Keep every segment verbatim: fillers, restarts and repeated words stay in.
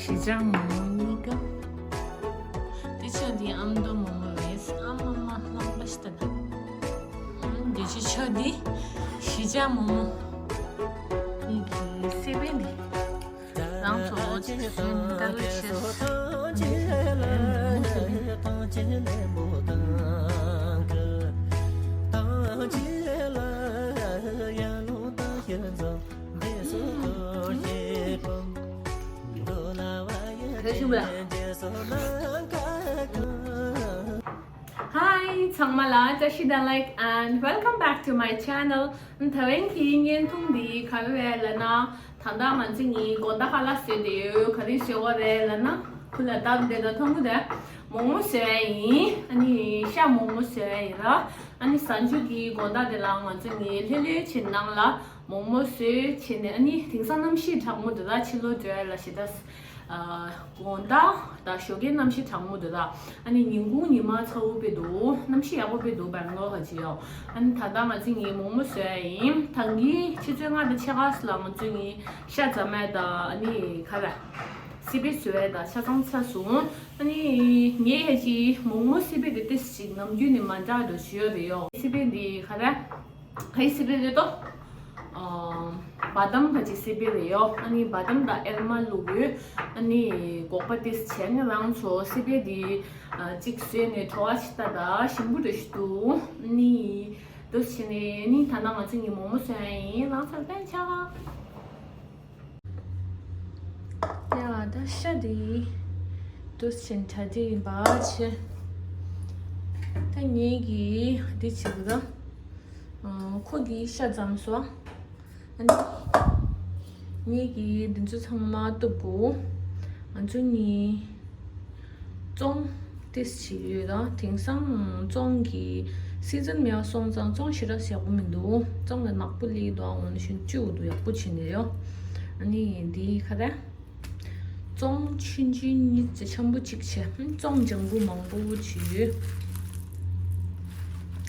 གཞིས་ཆགས་མོག་མོག་གཉིས་ཀ། དེ་ཆ་འདི་ཨ་མདོ་མོག་མོག་རེད། ཨ་མ་མ་ལྷག་པ་ཞིག་ད་ད། དེ་ཆ་ཆ་འདི་གཞིས་ཆགས་མོག་མོག་གཉིས་ཀྱི་སི་པན་འདི། རང་ཚོ་ཅིག་སུན་ད་གི་ཆེ། Hi, ཚང་མ་ལ་བཀྲ་ཤིས་བདེ་ལེགས། And welcome back to my channel. ད་བན་གྱི་བརྙན་ཐུང་འདི་ག་རེ་རེད་ལབ་ན། ད་ལྟ་ང་ཚོ་གཉིས་དགོང་དག་ཁ་ལག་བཟོས་བསྡད་ཡོད། ག་རེ་བཟོས་པ་རེད་ལབ་ན། ཁུ་ལ་བཏབ་བསྡད་དང་ཐང་ཁུ་དེ་མོག་མོག་བཟོས་ཡ་ཡིན། ཨ་ནི་ཤ་མོག་མོག་བཟོས་ཡ་ཡིན་ར། ཨ་ནི་གཟའ་མཇུག་གི་དགོང་དག་དེ་ལ་ང་ཚོ་གཉིས་ལྷོད་ལྷོད་བྱས་ནང་ལ་མོག་མོག་བཟོས་བྱས་ནས། ཨ་ནི་དེང་སང་གནམ་གཤིས་གྲང་མོ་འདུག་ད། ཕྱི་ལོགས་འགྲོ་ཡ་ལ་ཞེ་དྲག་ཨ། དགོང་དག་ད་ཞོགས་ཀའི་གནམ་གཤིས་གྲང་མོ་འདུག་ད། ཨ་ནི་ཉིན་གུང་ཉི་མ་ཚ་བོ་དཔེ་འདུག་གནམ་གཤིས་ཡག་པོ་དཔེ་འདུག་བེང་ལོར་ཧ་ཅི་ཡོ། ཨ་ནི་ད་ལྟ་ང་ཚོ་གཉིས་མོག་མོག་བཟོས་ཡ་ཡིན། ད་གིན་ཆུ་ཚོད་ལྔ་དང་ཕྱེད་ཀ་ཙམ་ལ་ང་ཚོ་གཉིས་ཤ་བཟོ་མ་ད། ཨ་ནི་ག་རེ། སི་པན་བཟོ་ཡ་ད་ཆ་ཚང་ཚར་སོང་། ཨ་ནི་ངས་ཧ་ཅི་མོག་མོག་སི་པན་དེ་ཏིས་ཅིག་ནམ་རྒྱུན་ནས་མ་འདྲ་འགྲོ་བཞིན་ཡོད་རེད་ཡོ། སི་པན་འདི་ག་རེ། ག་རེ་སི་པན་རེད་དོ། ཨ། བ་དམ་ག་ཅིག་སི་པན་རེད་ཡོ། ཨ་ནི་བ་དམ་དང་ཨེལ་མ་བླུགས་ཡོད། ཨ་ནི་སྒོག་པ་ཏིས་བྱས་ནས་རང་ཚོ་སི་པན་འདི་ཨ། གཅིག་བཟོས་ནས་བྲོ་བ་ཞིག་ལྟ་ད་ཞིམ་པོ་འདྲ་ཞིག་འདུག་ཨ་ནི་འདུག་བྱས་ནས་ནི་ད་ལྟ་ང་ཚོ་གཉིས་མོག་མོག་བཟོ་ཡ་ཡིན། རང་ཚོར་ཕན་ཆགས། ཡ་ད་ཤ་དེ་འདུག་བྱས་ནས་གྲ་སྒྲིག་ཡིན་པ་བྱས། ད་ངེད་ཀྱིས་འདི་བྱེད་དགོས་ད། ཨ། ཁོ་གིས་ཤ་བརྩམས་སོང་། ཨ་ནི་ངེད་ཀྱིས་འདི་ཚོ་ཚང་མ་གཏུབ་དགོས། ང་ཚོ་གཉིས་བཙོང་ཏིས་བྱེད་ཡོད་ད། དེང་སང་བཙོང་གི་སི་ཛན་མེད་པ་སོང་ཙང་བཙོང་ཞེ་དྲག་ཡག་པོ་མི་འདུག་བཙོང་ལ་ནག་པོ་སླེབས་འདུག་འོ་ན་ཤིན་ཅུ་འདུག་ཡག་པོ་བྱེད་ནས་ཡོ། ཨ་ནི་འདི་ག་རེ། བཙོང་ཆུང་ཆུང་གཉིས་ཀྱི་ཆེན་པོ་གཅིག་བྱས། བཙོང་ལྗང་གུ་མང་པོ་བྱས་ཡོད།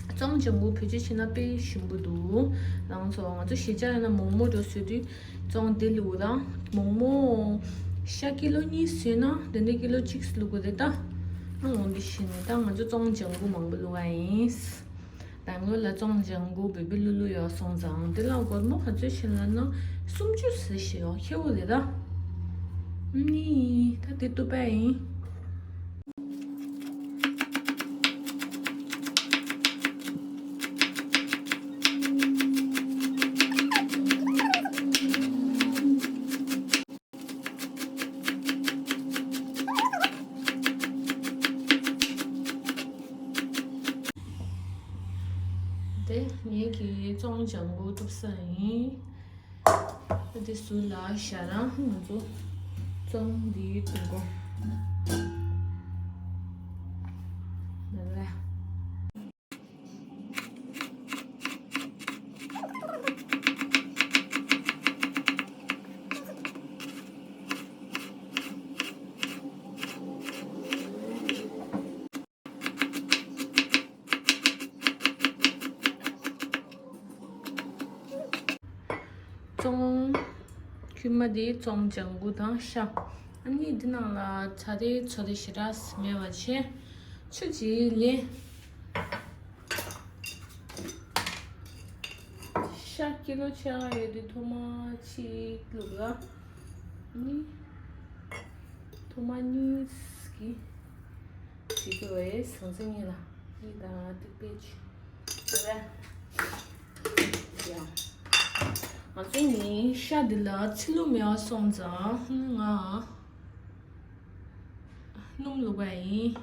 བཙོང་ལྗང་གུ་བེད་སྤྱོད་བྱས་ན་དཔེ་ཞིམ་པོ་འདུག་རང་ཚོ་ང་ཚོ་གཞིས་ཆགས་ཡིན་ན་མོག་མོག་འདྲ་བཟོ་དུས་བཙོང་དེ་བླུགས་དང་། མོག་མོག་ཤ་ཀི་ལོ་གཉིས་བཟོས་ན་དེ་འདྲ་ཀི་ལོ་གཅིག་བླུགས་དགོས་རེད་ད། ཨ་འོ་འདི་བྱས་ནས་ད་ང་ཚོ་བཙོང་ལྗང་གུ་མང་པོ་བླུགས་པ་ཡིན། བེང་ལོར་ལ་བཙོང་ལྗང་གུ་བེ་བེ་ལུ་ལུ་ཡོད་སོང་ཙང་དེ་ལ་སྒོར་མོ་ག་ཚོད་བྱིན་ལབ་ན་སུམ་ཅུ་ཟེར་ཞེས་ཡོད། ཁེ་བོ་རེད་ད། ནི་ད་དེ་བཏུབ་པ་ཡིན། དེ་ངེད་ཀྱིས་བཙོང་ལྗང་གུ་གཏུབ་ས་ཡིན། དེ་ཟུར་ལ་བཞག་རང་ང་ཚོ་བཙོང་འདི་གཏུབ་གོ། ལ་ལ། བཙོང་། ཁུ་མ་དེ་བཙོང་ལྗང་གུ་དང་ཤ། ཨ་ནི་འདི་ནང་ལ་ཚྭ་རེ་ཚྭ་རེ་ཞེ་དྲག་མེད་པ་བྱས། ཆུ་ཅིག་ལེན། ཤ་ཀི་ལོ་ཕྱེད་ཀ་ཡོད་དུས་ཐོག་མ་གཅིག་བླུགས་ལ། ནི་ཐོག་མ་གཉིས་ཀྱི་བྱེད་དགོས་པས་ཟང་ཟིང་ཡིན་ལ། གཉིས་དང་ཏིག་པའི་ཆུ་རེད། ཡང་ང་ཚོ་ནི་ཤ་འདི་ལ་ཚིལ་ལུ་མེད་པ་སོང་ཙང་ང་སྣུམ་བླུགས་པ་ཡིན།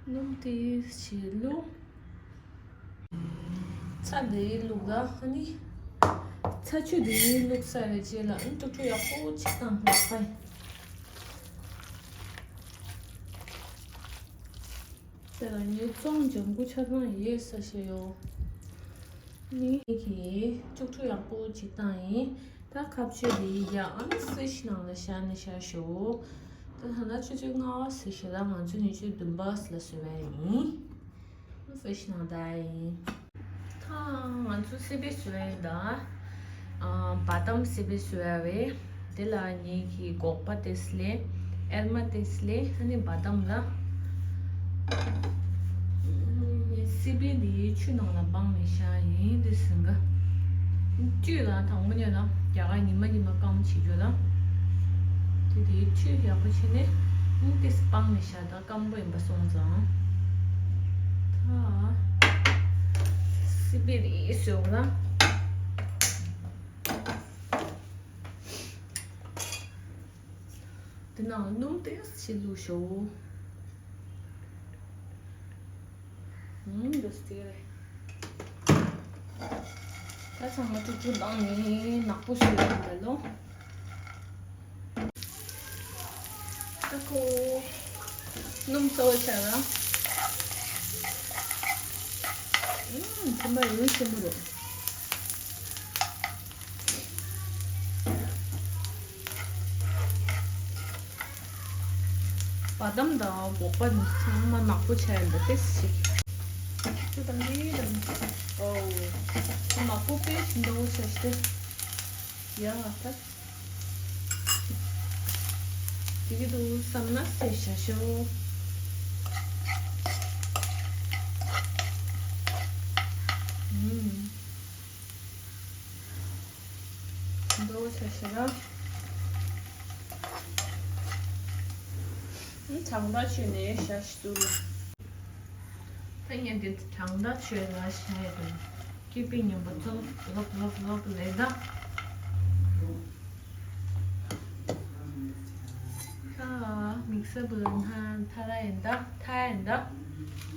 སྣུམ་དེ་བྱས་བླུགས། ཚྭ་དེ་བླུགས་ལ་ཨ་ནི། ཚྭ་ཆུ་དེ་བླུགས་ཚར་བའི་རྗེས་ལ་ཨ་ནི་དཀྲུག་དཀྲུག་ཡག་པོ་ཅིག་བཏང་ལ་ཕ། དེ་ལ་ངས་བཙོང་ལྗང་གུ་ཆ་ཚང་ཡོད་ས་ཞིག་ཡོད། ནི་གི་དཀྲུག་དཀྲུག་ཡག་པོ་ཅིག་བཏང་ཡིན། ད་ཁ་ཆུ་དེ་ཡ་ཨ་ནི་ཧྥི་རིཇ་ནང་ལ་བཞག་ནས་བཞག་ཞོག་ད་ཐ་ན་ཆུ་ཚོད་ལྔ་པ་ཟེར་ཞེ་ད་ང་ཚོ་ཉི་ཤུ་བདུན་པ་ལ་བཟོས་པ་ཡིན། ཧྥི་རིཇ་ནང་ད་ཡིན། ད་ང་ཚོ་སི་པན་བཟོས་པ་ཡིན་ད། ཨ། བ་དམ་སི་པན་བཟོ་ཡ་བས། དེ་ལ་ངེད་ཀྱི་སྒོག་པ་དེ་སླེ། ཨེར་མ་དེ་སླེ། ཨ་ནི་བ་དམ་ལ། སི་པན་དེ་ཆུ་ནང་ལ་སྦངས་ནས་བཞག་ཡིན། དེ་ཟིན་ག་བཅུད་ལ་དང་པོ་ཉོ་ན་རྒྱ་གར་ཉི་མ་ཉི་མ་སྐམ་བྱེད་རྒྱུ་ལ། དེ་དེའི་ཆུ་ཡག་པོ་བྱས་ནས་ཨ་ནི་དེ་སྦངས་ནས་བཞག་ད། སྐམ་པོ་ཡིན་པ་སོང་ཙང་། ད་སི་པན་རེ་བཟོས་ལ། དེ་ནང་སྣུམ་ཏོག་ཙམ་བླུགས་ཤོག་ཨུམ། འདི་སྟེར་རེད། ད་ཚང་མ་ཀྲུག་ཀྲུག་བཏང་ནས་ནག་པོ་བཟོས་ཡོང་འདི་ལོ། ཨ་ཁོ། སྣུམ་གསོ་བ་བྱ་ལ། ཨུམ། ཐུམ་པ་ཡོད་ཆེན་པོ་རེད། བ་དམ་དང་སྒོག་པ་ནི་ཚང་མ་ནག་པོ་ཆགས་ཡིན་པ་ཏོག་ཙམ་ཞིག་ཅུ་དང་གཉིས་དང་། ཨོ། ནག་པོ་དཔེ་ཞིམ་པོ་ཆགས་ཤག་ཡ་ད། དེ་གི་འདུག་བསམ་ན་སེ་བྱ་ཤོག་ཨུམ། འདུག་བྱ་ཤོག་ཨ། ཨུམ། གྲང་ཐག་ཆོད་ནས་བྱ་ཤོག་ལ། ད་ངས་འདི་གྲང་ཐག་ཆོད་ལ་བྱ་ཡ་དང་། སྐྱིད་པའི་ཉམས་པ་ཚོ་ལོབ་ལོབ་ལོབ་ལོབ་ལས་ད། ཁ། མིག་སར་བུ་ལ་ཐ་ཐ་ར་ཡིན་ད། ཐ་ཡིན་ད།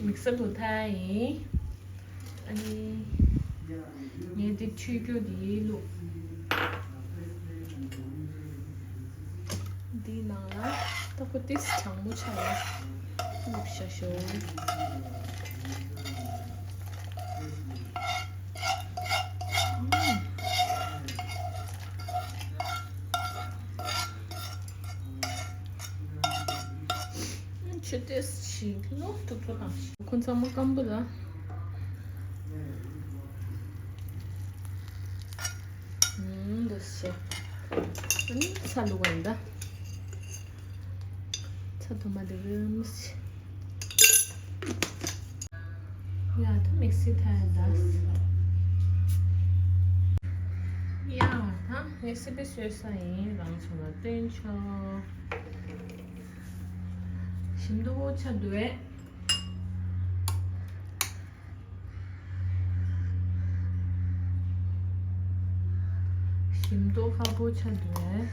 མིག་སར་བུ་ཐ་ཡིན། ཨ་ནི། ངས་འདི་ཆུ་སྐྱོ་འདི་བླུགས། འདི་ནང་ལ་ཏོག་ཙམ་གྲང་མོ་ཆགས་ལ་བླུགས་བྱ་ཤོག་ཆུ་ཏོག་ཙམ་ཞིག་ལོ་ཐུག་པོ་དང་། ཁོ་ཚང་མ་སྐམ་པོ་ལ། ཨུམ། འདུག་སེ། ཨ་ནི་ཚྭ་བླུགས་པ་ཡིན་ད། ཚྭ་དུ་མ་འདི་རིམ་སེ། ཡ་ད་མིག་སི་ཐ་ཡ་ད། ཡ་ད་ངས་སི་པན་བཟོས་ས་ཡིན། རང་ཚོ་ལ་སྟོན་ཆོག་ཞིམ་མདོག་ཆགས་འདུག་ཨེ། ཞིམ་མདོག་ཁ་པོ་ཆགས་འདུག་ཨེ།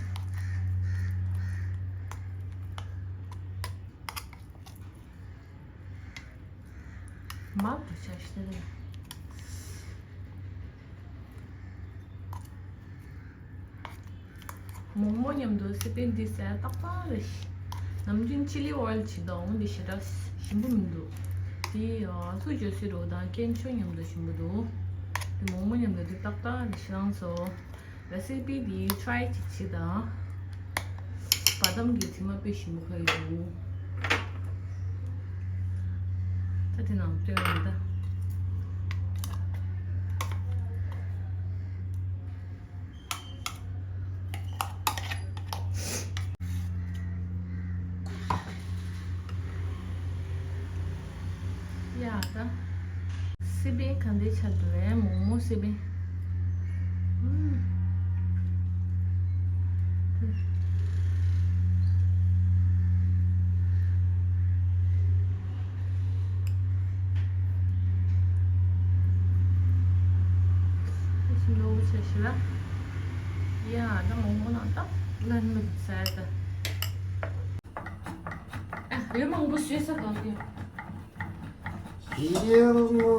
མར་དུ་ཆ་ཤས་རེད། མོག་མོག་མཉམ་དུ་སི་པན་འདི་ཟས་ཏག་ཏག་རེད། ནམ་རྒྱུན་ཅི་ལི་ཨོ་ཡལ་བྱེད་དོ་འོང་འདི་ཞེ་དྲག་ཞིམ་པོ་མི་འདུག་དེ་ལྷུ་ཇོ་སི་རོ་དང་ཀེན་ཆོ་མཉམ་དུ་ཞིམ་པོ་འདུག་དེ་མོག་མོག་མཉམ་དུ་འདི་ཏག་ཏག་རེད། ཤི་རང་ཚོ། རེ་སི་པི་འདི་ཊྲའི་ཅིག་བྱེད་དང་། བ་དམ་གྱི་དྲི་མ་དཔེ་ཞིམ་པོ་ཁ་ཡི་འདུག་ད་དེ་ནང་བཏོན་ཡོད་ད། ཡ་ད། སི་པན་ག་འདྲ་ཆགས་འདུག་རེད། མོག་མོག་སི་པན། ཨུམ། ཨེ་ཤི་ལོ་བོ་ཆེ་ཤི་ལ། ཡ་ད་མོག་མོག་ནང་ཏག་ལན་མི་ཟ་ད། ཨ། ཡོད་མང་པོ་བཟོས་ས་གང་གི། ཡོད་མང་པོ།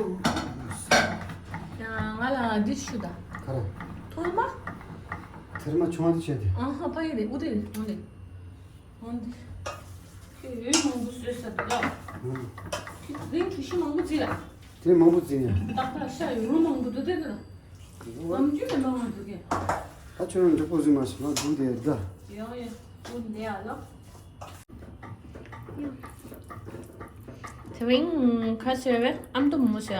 ཡ་ང་ལ་འདི་ཞུ་ད། ག་རེ། ཐོར་མ། ཐེར་མ་ཆུང་བ་འདི་བྱས་ཏེ། ཨ་ཧ། ཕ་ཡི་རེད། འུ་དེ་རེད། འོ་ལེ། འོ་འདི། ཁྱོད་ཡོད་མང་པོ་བཟོས་ས་འདུག་ཡ། ཨང་། ཁྱོད་དེ་རིང་གྲུ་བཞི་མང་པོ་བརྩིས་ལ། དེ་རིང་མང་པོ་བརྩིས་ནས། ཏག་ཏག་ཤ་ཡོད་རུང་མང་པོ་འདུག་དེ་དེ་ལ། ལམ་རྒྱུས་ནས་མང་བ་འདུག་གས། ད་ཁྱོད་རང་འགྲོ་པོ་ཟིན་མ་ཞིག་ང་སྒུག་དེ་ད། ཡོང་ཡོང་། སྒུག་འདི་ཡ་ལོ། དེ་རིང་ཁ་ཤས་རེ་ཨམ་དུ་མོ་ཤ།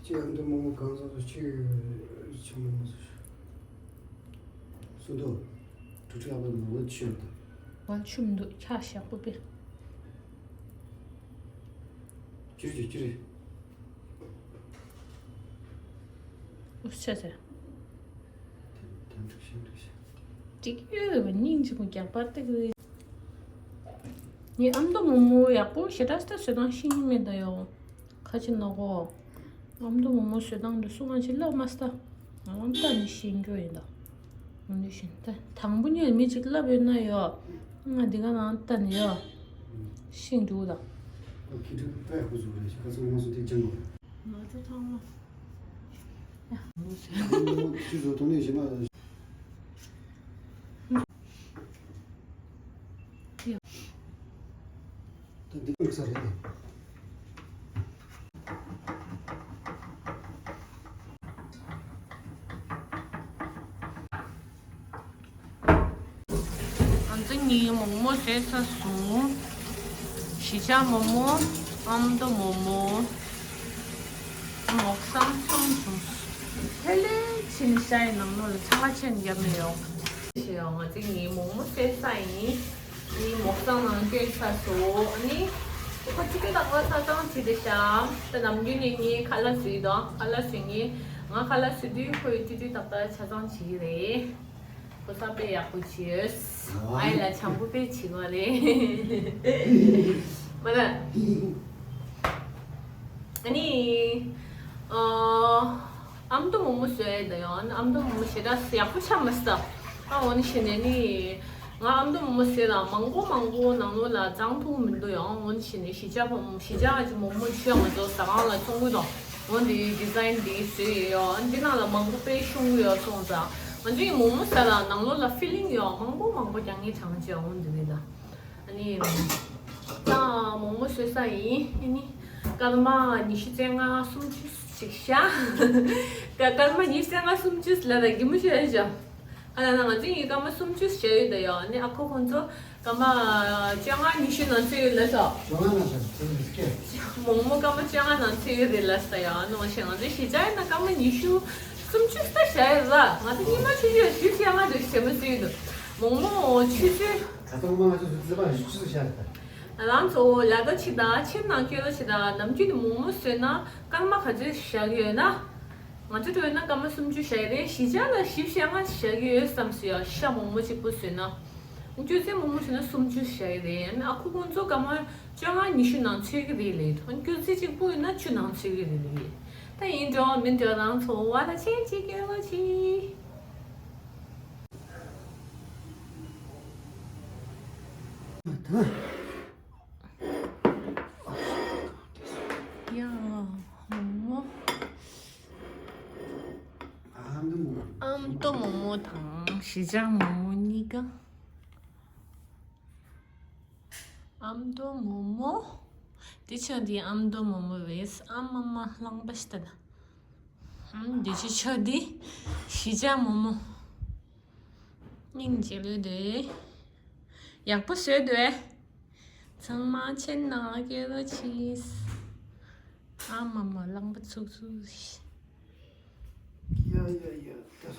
ཅི་ཨ་མདོ་མོག་མོག་གང་ཟག་སུ་ཆུ་ཆུ་མོག་མོག་སུ་སུ་འདུག་གྲུ་ཁྲི་ལ་བ་མོག་མོག་ཆུ་ཡོད་དང་། ང་ཆུ་མི་འདུག་ཆ་ཞག་པོ་པེ། ཅི་རེད་ཅི་རེད། ཨུ་ཆ་ཆ། ཅིག་ཡོད་རེད་པ། སྙིང་རྗེ་པོ་རྒྱག་པར་ཏིག་རེད། ངའི་ཨ་མདོ་མོག་མོག་ཡག་པོ་ཞེ་དྲག་ས་བཟོ་སྟངས་ཤེས་ཀྱི་མེད་ད་ཡོ། ཁ་ཅིག་ནོ་གོ། ཨ་མདོ་མོག་མོག་བཟོ་སྟངས་འདི་སུ་ང་ཅིག་ལབ་མ་སྟ། ང་ལྟ་ནི་ཤེས་རྒྱུ་ཡིན་ད། འོན་ཏེ་ཤེས་ད་དང་པོ་ཉིད་མི་ཅིག་ལབ་ཡོད་ན་ཡོ། ང་འདི་ག་ནང་ལྟ་ནི་ཡོ། ཤེས་འདུག་ད། ཁྱི་ཁྲི་པད་ཁུ་ཚུགས་རེད་ཤི་ཁ་ཚང་མ་སུ་དེ་ཅང་གོ། ང་ཚོ་ཚང་མ། ཁྱི་ཚོ་དོ་ནས་ཞེ་མ། ད་འདི་དམིགས་ས་རེད། ང་ཚོ་གཉིས་མོག་མོག་བཟོས་ཚར་སོང་། ཞི་ཆགས་མོག་མོག་ཨ་མདོ་མོག་མོག་མོག་སང་གསུམ་བྱུང་། ཐེ་ལེ་ཕྱིན་ཤ་ཡི་ནང་ལོགས་ལ་ཚ་བ་ཆེན་བརྒྱབ་ནས་ཡོང་། ཞེས་ཡང་ང་ཚོ་གཉིས་མོག་མོག་བཟོས་ཚར་ཡིན། ངའི་མོག་སང་ནང་བསྐྱོད་ཚར་སོང་། ཨ་ནི་ཁོ་ཆུ་ཚོད་དང་པོ་ཆ་ཚང་བྱས་ཏེ་ཤ། ད་ནམ་རྒྱུན་ནས་ངའི་ཁ་ལག་བཟོས་དང་ཁ་ལག་བཟོས་ངེས། ང་ཁ་ལག་བཟོས་དུས་ཁོ་ཡི་ཏི་ཏི་ཏག་ཏག་ཆ་ཚང་བྱེད་ཀྱི་རེད། ཁོ་ས་དཔེ་ཡག་པོ་བྱས། ཨའི་ལ་བྱམས་པོ་དཔེ་བྱེད་དགོས་རེད། མ་ད། ཨ་ནི། ཨ་མདོ་མོག་མོག་བཟོས་ད་ཡང་ཨ་མདོ་མོག་མོག་ཞེ་དྲག་ཡག་པོ་ཆགས་མ་སོང་། ཨ་འོ་ནི་ཞེས་ནས་ནི། ང་ཨ་མདོ་མོག་མོག་བཟོས་ལ་མང་པོ་མང་པོ་ནང་ལོགས་ལ་བཙོང་ཐུབ་མི་འདུག་ཡང་འོ་ནི་ཞེས་ནས་ཞི་ཆགས་མོག་མོག་ཞི་ཆགས་ཀྱི་མོག་མོག་ཆུ་ཡང་ང་ཚོ་ཟ་ཁང་ལ་བཙོང་གི་དང་། འོ་འདི་ཌི་ཛའིན་འདི་བཟོས་ཡོད་ཡོད། འདི་ནང་ལ་མང་པོ་དཔེ་ཤོང་གི་ཡོད་སོང་ཙང་། ང་ཚོའི་མོག་མོག་ཟ་ལ་ནང་ལོགས་ལ་ཕི་ལིང་ཡོད་མང་པོ་མང་པོ་རྒྱག་ངེས་གྲངས་ཅན་འོ་འདི་རེད་ད། ཨ་ནི། ད་མོག་མོག་བཟོས་ས་ཡིན། ཨ་ནི། སྐར་མ་ཉི་ཤུ་རྩ་ལྔ་སུམ་ཅུ་ཞིག་ཤ། སྐར་མ་ཉི་ཤུ་རྩ་ལྔ་སུམ་ཅུ་ལ་ད་གི་མོ་ཤོད་ཡ་ཞ། ཨ་ལ་ན་ང་ཚོ་ཡིན་སྐར་མ་སུམ་ཅུ་བྱས་ཡོད་ད་ཡ། ཨ་ནི་ཨ་ཁུ་ཁོང་ཚོ་སྐར་མ་བཅོ་ལྔ་ཉི་ཤུ་ནང་ཚུད་ཡོད་ལ་ས། བཅོ་ལྔ་ནང་ཚུད་ཡོད་ལ་ས། མོག་མོག་སྐར་མ་བཅོ་ལྔ་ནང་ཚུད་ཡོད་རེད་ལ་ས་ཡ། ཨ་ནི་ང་ཚོ་ཞི་ཆགས་ཡིན་ན་སྐར་མ་ཉི་ཤུ་སུམ་ཅུ་ལྟ་བྱས་ཡོད་ལ། ང་ཚོ་ཉི་མ་ཆུ་ཆུ་ཞུ་བྱས་ང་ཚོ་ཞི་མ་ཚུད་ཡོད་དུ། མོག་མོག་ཆུ་ཚོད། ད་ཐོག་མ་ང་ཚོ་ཟུར་ཙི་པ་ཞུ་ཆུ་ཚོད་བྱས་ཡོད་ད། རང་ཚོ་ལ་ད་ཕྱི་ད་ཕྱིར་ནང་སྐྱོད་ལ་ཕྱི་ད་ནམ་རྒྱུན་དུ་མོག་མོག་བཟོས་ན་སྐར་མ་ག་ཚོད་བཞག་ཡོད་ན། ང་ཚོ་འགྲོ་ཡོད་ན་སྐར་མ་སུམ་ཅུ་བཞག་ཡོད་རེད། ཞི་ཆགས་ལ་བཞི་བཅུ་ཞེ་ལྔ་བཞག་གི་ཡོད་བསམ་སོང་ཡ། ཤ་མོག་མོག་གཅིག་པུ་བཟོས་ན། སྐྱོ་ཚད་མོག་མོག་བཟོས་ན་སུམ་ཅུ་བཞག་ཡོད་རེད། ཨ་ཁུ་ཁོང་ཚོ་སྐར་མ་བཅོ་ལྔ་ཉི་ཤུ་ནང་ཚུད་ཀྱི་རེད་ལེ། སྐྱོ་ཚད་གཅིག་པུ་ཡོད་ན་བཅུ་ནང་ཚུད་ཀྱི་རེད་ལེ། ད་ཡིན་འགྲོ་མིན་འགྲོ་རང་ཚོ་བ་ད་ཆེན་གཅིག་སྐྱོ་ལོ་ཆེ། ཡ། མོག་མོག་ཨ་མདོ་མོག་མོག་དང་ཞི་ཆགས་མོག་མོག་གཉིས་ཀ། ཨ་མདོ་མོག་མོག་དེ་ཆ་དེ་ཨ་མདོ་མོག་མོག་རེད། ཨ་མ་མ་རླངས་པ་ཞིག་ད་ད། ཨམ་དེ་ཆ་ཆ་དེ་ཞི་ཆགས་མོག་མོག་སྙིང་རྗེ་ལོས་དེ། ཡག་པོ་བཟོས་འདུག་ཨེ། ཚང་མ་ཆེན་ནང་སྐྱེལ་རོགས་གྱིས། ཨ་མ་མ་རླངས་པ་ཚུགས་ཚུགས། ཡ་ཡ་ཡ་ད་ད།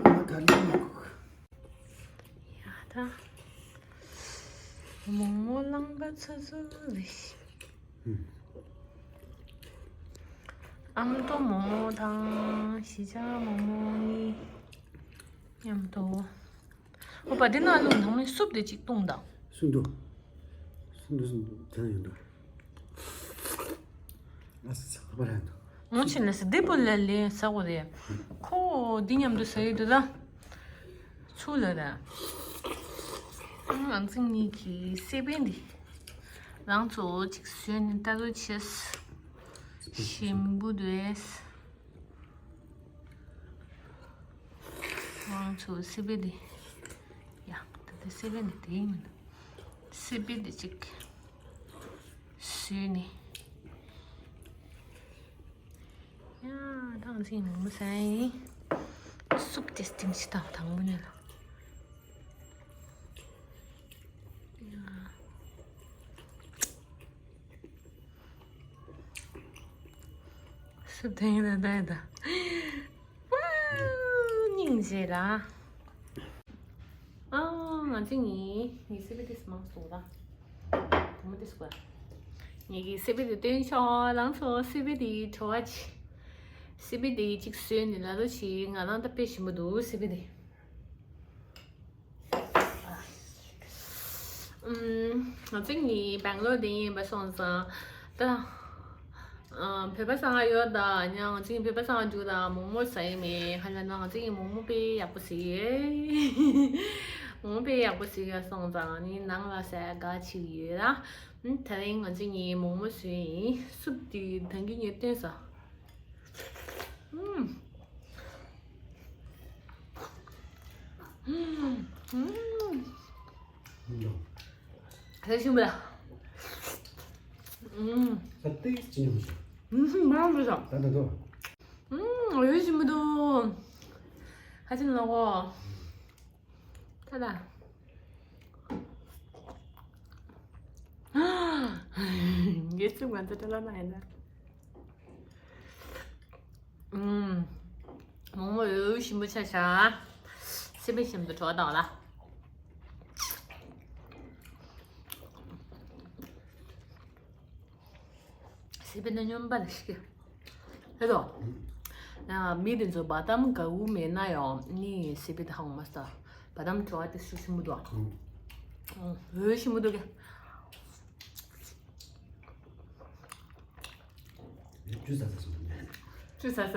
ང་ག་ལེར་མ་གོ། ཡ་ད། མོག་མོག་རླངས་པ་ཚུགས་ཚུགས་རེད། ཨ་མདོ་མོག་མོག་དང་ཞི་ཆགས་མོག་མོག་གཉིས་མཉམ་དུ། ཨོ་པ་འདི་ནང་བླུགས་ནང་མའི་སུབ་དེ་གཅིག་བཏུང་དང་། སུབ་འདུག་སུབ་འདུག་སུབ་འདུག་དེ་ན་ཡོད་འདུག་ཨ་ས་ས་པ་ར་འདུག་འོང་ཆེན་ལ་ས་དེ་པོ་ལ་ལེ་ས་གོ་རེད། ཁོ་འདི་མཉམ་དུ་ས་ཡོད་དུ་ད། ཚུ་ལ་ར། ང་ཚོ་གཉིས་ཀྱི་སེ་པན་འདི། རང་ཚོ་གཅིག་བཟོས་ནས་ལྟ་རོགས་བྱས། ཞིམ་པོ་འདུག་ང་ཚོ་སི་པེ་འདི། ཡ། ད་ལྟ་སི་པེ་འདི་དེ་ཡིན་མིན། སི་པེ་འདི་གཅིག་བཟོས་ནས། ཡ། ད་ང་ཚོ་ཡིན་མོ་ས་ཡིན། སུབ་ཏེ་སྟིང་ཞིག་དང་དང་པོ་ནས་ལ། ཡ། ཐུབ་ཐེངས་ད་ད་ད། ཝའོ། སྙིང་རྗེ་ལ། ཨ། ང་ཚོ་ངའི་ངའི་སི་པི་ཏི་མང་སོང་ད། བུ་མོ་དེ་སུ་ག་ངེད་ཀྱི་སི་པི་ཏི་སྟོན་ཆོག་ལང་ཚོ་སི་པི་ཏི་བྲོ་བ་ཆེ། སི་པི་ཏི་གཅིག་བཟོས་ནས་ལ་ལོ་ཆེ་ང་རང་ད་དཔེ་ཞིམ་པོ་འདུག་སི་པི་ཏི། ཨུམ། ང་ཚོ་གཉིས་སྦེང་ལོར་དེ་ཡིན་པ་སོང་ཙང་། ད། ཨ། བོད་པ་ཚང་ཡོད་ད་ཉ་ང་ཚོ་གཉིས་བོད་པ་ཚང་འཇུག་ད་མོག་མོག་ཟ་ཡི་མེད་ཧ་ལ་ན་ང་ཚོ་གཉིས་མོག་མོག་དཔེ་ཡག་པོ་ཟིག་ཡོད། མོག་མོག་དཔེ་ཡག་པོ་ཟིག་ཡོད་སོང་ཙང་ནི་ནང་ལ་ཟ་དགའ་ཆིག་ཡོད་ད། ཨུམ། ད་རིང་ང་ཚོ་གཉིས་མོག་མོག་ཟོས་ཡིན་སུབ་དེ་ད་གིན་ངས་བསྟན་ས། ཨུམ། ཨུམ། ཨུམ། ཨུམ། ད་ཤིང་བུ་ལ། ཨུམ། ད་ཏིག་ཅི་ཉུང་ཞིག་ཨུམ། མ་རང་མི་ཟ། ད་ད་དོ། ཨུམ། འོ་ཡོད་ཤིང་བུ་དུ། ཁ་ཆེམས་ལོག་གོ། ད་ད། ངས་ཚིག་ང་ཚོ་ཏྲ་ལ་ན་ཡིན་ད། ཨུམ། མོག་མོག་ཡོད་ཞིམ་པོ་ཆ་ཤ། སི་པན་ཞིམ་དུ་བྲོ་བ་དང་ལ། སི་པན་ནི་སྨྱོན་པ་ལ་ཤི། ཧེ་དོ། ཡ་མི་དེ་ཚོ་བ་དམ་དགའ་བོ་མེད་ན་ཡང་ནི་སི་པན་ཧང་མ་སྟ། བ་དམ་བྲོ་བ་དེ་སུ་ཞིམ་པོ་འདུག་ཨུམ། ཡོད་ཞིམ་པོ་འདུག་གི། ཅུ་ཟ་ཟ་སོང་ནས། ཅུ་ཟ་ཟ།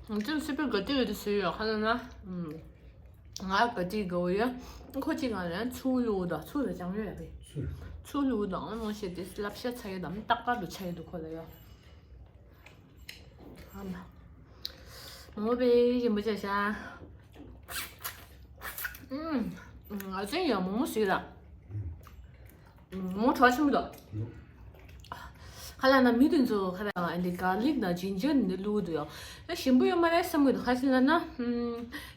ཨུམ། ཅུ་སི་པི་ག་ཏི་ཡོད་དུ་སུ་ཡོད་ཁ་ལ་ན། ཨུམ། ང་ག་ཏི་ག་བོ་ཡོད། ཁོ་ཅི་གང་ལ་ཚུ་ལུ་དང་ཚུ་ལ་ཅང་ཡོད་ཡ་པེ། ཚུ་ལུ་དང་ཨ་མོ་ཤེ་དེ་སླབ་ཤ་ཚ་ཡོད་དམ་ཏག་ཏག་ཏུ་ཆ་ཡོད་དུ་ཁོ་ལ་ཡོད། མོ་པའི་རིན་པོ་ཆེ་ཤ། ཨུམ། ཨ་ཙི་ཡ་མོ་མོ་སུ་ར། མོ་གྲོགས་ཆེན་པོ་དང་། ཁ་ལ་ན་མི་དེ་ཚོ་ཁ་ལ་ཨ་འདི་གར་ལིག་དང་ཇིན་ཇར་འདི་བླུགས་འདུག་ཡ། ཨ་ཞིམ་པོ་ཡོད་མ་རེད་བསམ་གི་འདུག་ཁ་ཤས་ལ་ན།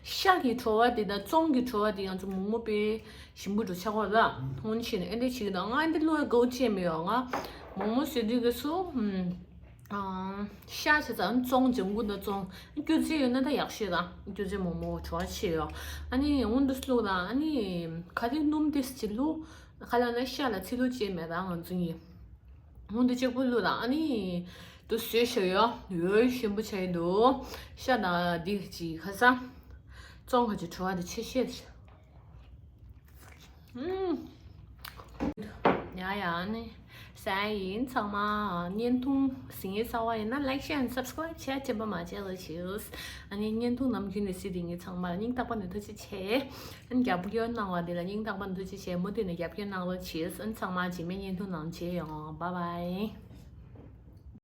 ཤ་གི་བྲོ་བ་དེ་དང་བཙོང་གི་བྲོ་བ་དེ་ང་ཚོ་མོག་མོག་དཔེ་ཞིམ་པོ་འགྲོ་ཆགས་གོ་ལ། ཧོན་ཤེས་ནས་ཨ་འདི་བྱེད་གི་དང་ང་ཨ་འདི་བླུགས་ཡ་དགའ་བོ་ཅི་མི་ཡོད་ང་། མོག་མོག་ཟེར་དུས་ག་སུ། ཤ་ཆ་ཚང་བཙོང་ལྗང་གུ་ན་བཙོང་། སྐྱུར་རྫས་ཡོད་ན་ད་ཡག་ཤོས་དང་སྐྱུར་རྫས་མོག་མོག་བྲོ་བ་ཆེ་ཡོད། ཨ་ནི་འོན་ཏུ་བླུགས་དང་ཨ་ནི་ག་རེ་སྣུམ་ཏིས་ཅི་བླུགས། ཁ་ལ་ན་ཤ་ལ་ཚིལ་ལུ་ཅེ་མེད་དང་ང་ཚོ་གཉིས། འོན་ཏུ་གཅིག་པུ་བླུགས་དང་ཨ་ནི་དུ་བཟོས་ཤོ་ཡོད་ཡོད་ཞིམ་པོ་ཆ་ཡི་འདུག་ཤ་དང་འདི་ཅི་ཁ་ས་བཙོང་ཁ་ཅི་བྲོ་བ་དེ་ཆེ་ཤོས། ཡ་ཡ་ནི་ས་ཡིན་ཚང་མ་བརྙན་ཐུང་ཟིན་ཡིན་ས་བ་ཡིན་ན་like share and subscribe བྱས་ཅེས་པ་མ་བྱས་ལ་ཆིས། ཨ་ནི་བརྙན་ཐུང་ནམ་རྒྱུན་ནས་སྲིད་དེ་ངས་ཚང་མ་སྙིང་ཐག་པ་ནས་ཐུགས་རྗེ་ཆེ། ཨ་ནི་རྒྱབ་སྐྱོར་གནང་བ་དེ་ལ་སྙིང་ཐག་པ་ནས་ཐུགས་རྗེ་ཆེ་མུ་མཐུད་ནས་རྒྱབ་སྐྱོར་གནང་རོགས་གྱིས། ཨ་ནི་ཚང་མ་རྗེས་མའི་བརྙན་ཐུང་ནང་མཇལ་ཡོང་། Bye bye.